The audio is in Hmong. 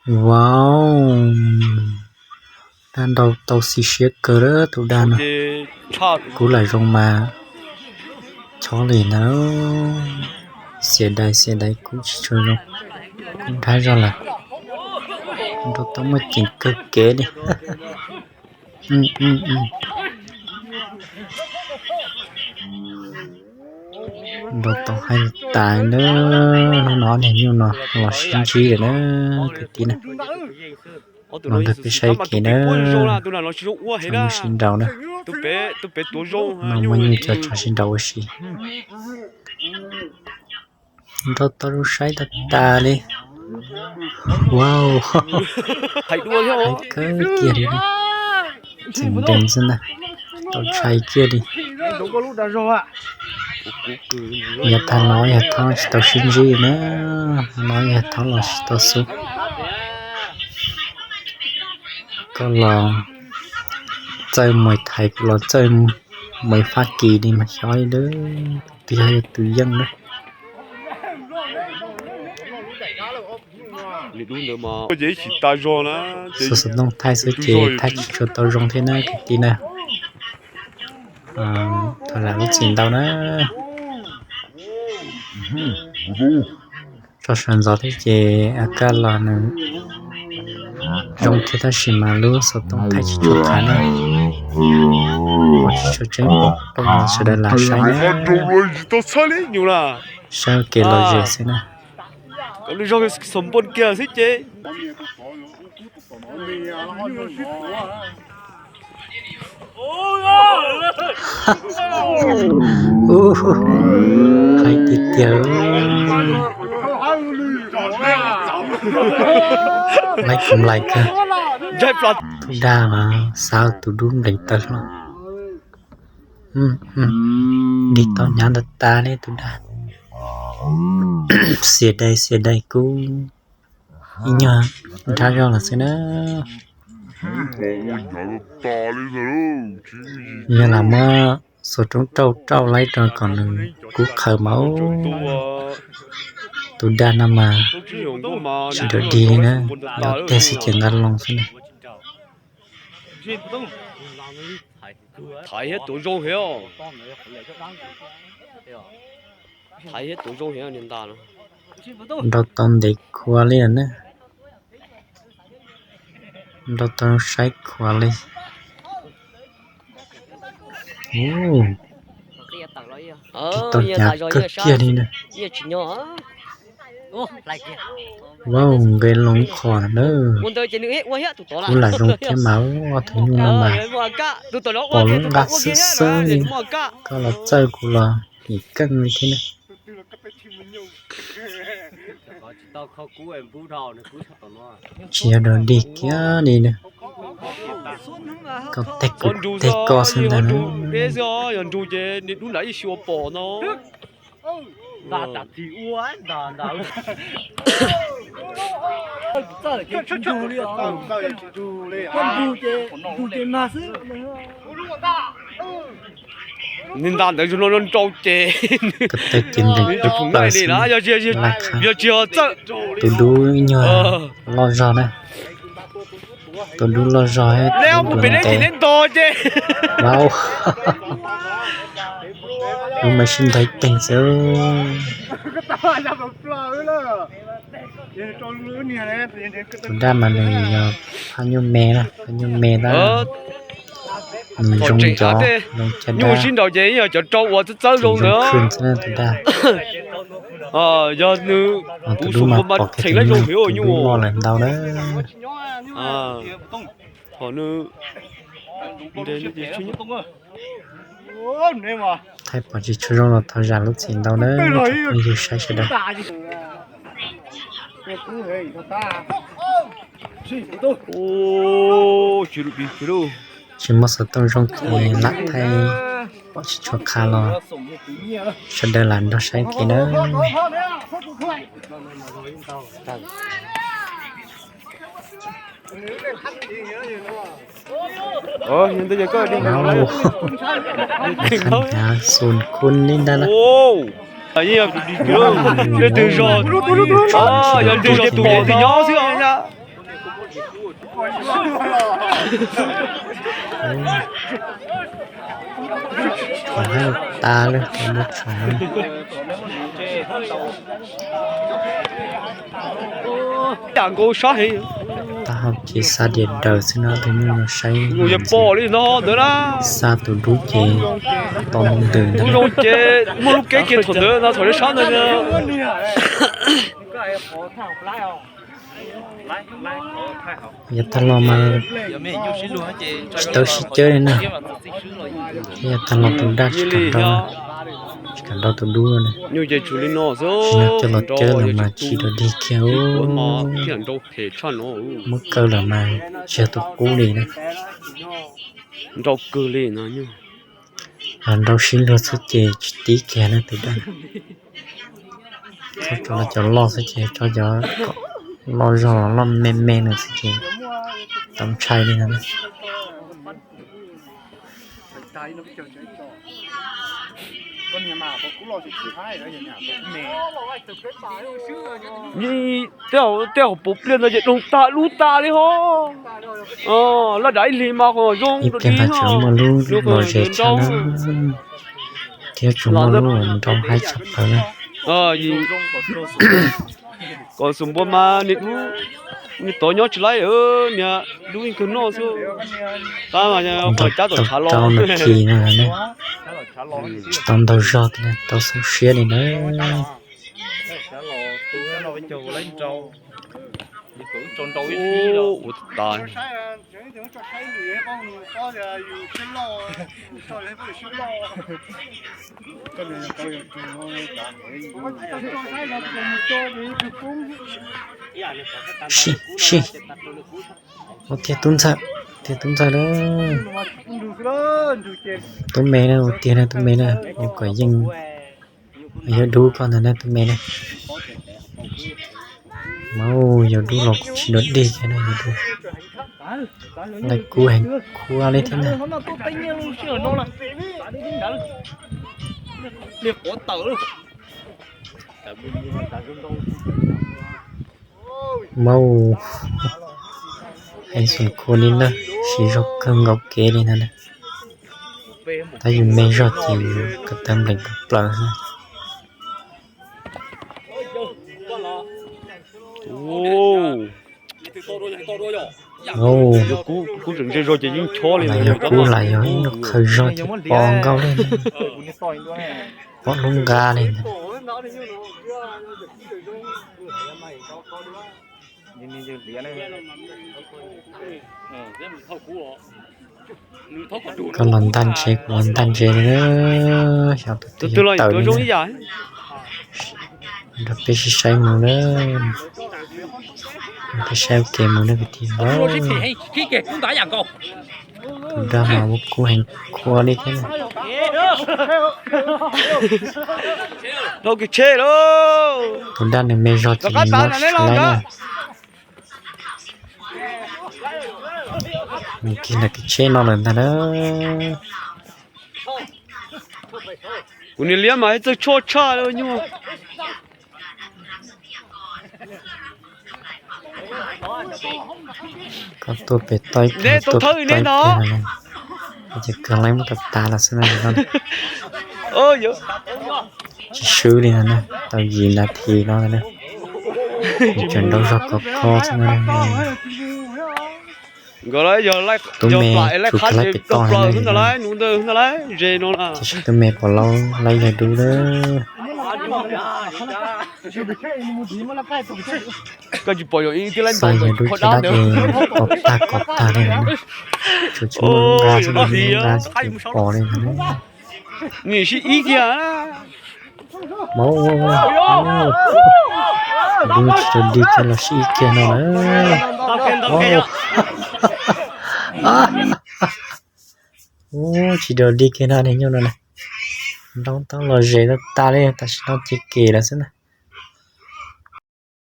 Wow, dab nrau tau xis siab kawg lawm tus dab no. Kub lam zoo mas chob li ntawd. Xiam dais xiam dais kub tsis tshua zoo, kub nrhab zog lawm. Nrau tau muaj ceem kawg kev li. Nrau tau hais tas na, hnub no ob niag nyuj no los sib ntsib lawm na kwv tij na. Los nrog peb saib kev na, txhob mus sib nraus na. No muaj nyuj coj tso sib nraus ua si. Nrau tau zoo saib tag tas li. Wow, hais kawg kiag li, tseem ntees xwb ntag, tau ntshai kiag li. Yog tag no yog thoob tsis tau sib ntsib na, no yog thoob los tsis tau xub. Koj los txawj muay thais, kuv los txawj muay Fab Kis li mas xyov li lawm, tus twg yog tus yeej na. Xov xov tooj thaij xwb ces thaij tsis tshua tau zoo thiab na kwv tij na. Thov zam lub txim ntau na. Tso sawv ntxov thiab ces a kaj los nws zoo thiab tab sis mas lub xov tooj thaij tsis tshua qhav na. Tsis tshua tseeb, sawv daws lam saib na. Saib ua kev lom zem xwb na. Ub, hais tiag tiag. Laib kuv nplaim kawg. Tus dag mas xav tus dub nplees taw hlo. Dig tau hnyav ntau tas li tus dag. Xiam dais xiam dais kub ib nyuag nrhab zog lawm xwb na. Yog lam muab xuas roob rauj rauj laib rau kom nws kub qhaws mas tus dag no mas tsis dawm dig li na, yog tiag xwb ces nqa loo xwb na. Nrau tau ntev khuav li na. Nrau tau saib khuav li. Ub, tig tau hnyav kawg kiag li na. Vau, nqe loo ib qho na. Kuv lam zoo thiab mas, ob tug nyuj no mas pom lub nqa xwb xwb li. Koj los txawj kuv los lim keej li thiab na. Tsis yog dog dig kiag li na. Koj teg kuv teg koj xwb ntag na. Ni nta ntawd zoo no nrau ces. Koj teg ces ntees plaws xwb. Laj qha. Tus dub ib nyuag loj zog na. Tus dub loj zog, tus dub ntev. Vau, dub mas sib ntaus ib teeg xwb. Tus dab mas nws yog phaj nyuj me na, phaj nyuj me tab nws zoo ncov, zoo caj dab, zoo khw xwb na tus dab. Tus dub mas pom kiag tus nyuj, tus dub loj lawm ntau na. Thaij pom tsis tshua zoo los thov zam lub txim ntau na, tsoom phooj ywg saib sawv daws. Tsis muaj xov tooj zoo ces lam thaij pom tsis tshua qha los sawv daws lam nrog saib kev na. Xu khun li ntag na. Twg zog, yog twg zog tus, twg nyob xwb os. Tshuav tas lawm, muab tshuav. Taub hau ces xa diav daws xwb no, tus nyuj no saib. Xa tus dub ces to mus ntws ntawd. Muaj lub keb kiag thaum ntawd no, thaum sab ntawd. Yav tag los mas tsis tau sib cawb li na. Thiab yav tag los tus daj tsis kam nrau, tsis kam nrau tus dub na. Tsis yog coj los cawb los mas tsis dog dig kiag. Muab kaw los mas tsis yog tus qub li na. Los nrau sib luag xwb ces tsis tib kiag na tus daj. Tso los cov loj xwb ces tso cov loj zog los loj me me no xwb ces tau ntshai li no. Tej hauv paus pliaj ntawd ces doog tag dub tas li ho. Laj dav ib hlis mas qhov zoo ib pliag ntag tseem muaj lub los ze tshaj na, thiab tsuas muaj lub nrau haib tshaj plaws na. Kom xus npua mas niag tod nyob tsis laib, niag dub ib kawg noj xwb. Qab mas qhov cab tom tshav los no, tsis tau ntaug zog, tau xoob siab li na. Ua tas. Sib, sib. Ua tiag tub ntxawg, tiag tub ntxawg na. Tub me na, ua tiag na tub me na, ua kom yeej. Yog dub koj ntag na tub me na. Mas yog dub los kuj tsis dog dig kiag na, yog dub. Nqaij kub heev khuab li thiab na. Mau, heev xum khua li na, siv zog kawg nkaus kev li ntag na. Tab yus me zog ces yus ko taw nplees plaws xwb. Kub tseem ze zog ces yeej chob li. Lam yog kub lam yog ib nyuag qhaw zog ces pom nkaus li, pom lub nqa li. Koj los ntaj ntse, kuv los ntaj ntse li na. Xyov tus twg yog tawm li na. Nrog peb sib saib mus na. Peb saib ua ke mus na kwv tij. Tus dag mas ua kub heev khua li thiab. Tus dag nws me zog ces nws nyob tsis laib na. Nws kiag ntawm kev tsheb no lawm ntag na. Kuv niam liab mas txawj tshuaj tshaj li nyuj. Koj tuaj pem toj ib pliag, tuaj pem toj ib pliag no, ces kawg leej muab tau tas los xwb no. Tsis swb li no na, tau yim nas this no na. Tseem nrau zog kov kho xwb no. Tub me tsum kiag laib pem toj no, tiam sis tub me puas laib, laib yawg dub lawm. Xav yawg dub caj dab es kov tag kov tag li no na. Tsuas tsis muaj lub nqa xwb, lub nqa tsis pom li no na. Nim sib ib kiag. Dub tsis tau dig kiag los sib ib kiag no na. Ub, tsis tau dig kiag no niag nyuj no na. Nrau taub los zes tau tas li, tam sim no ces kem lawm xwb na.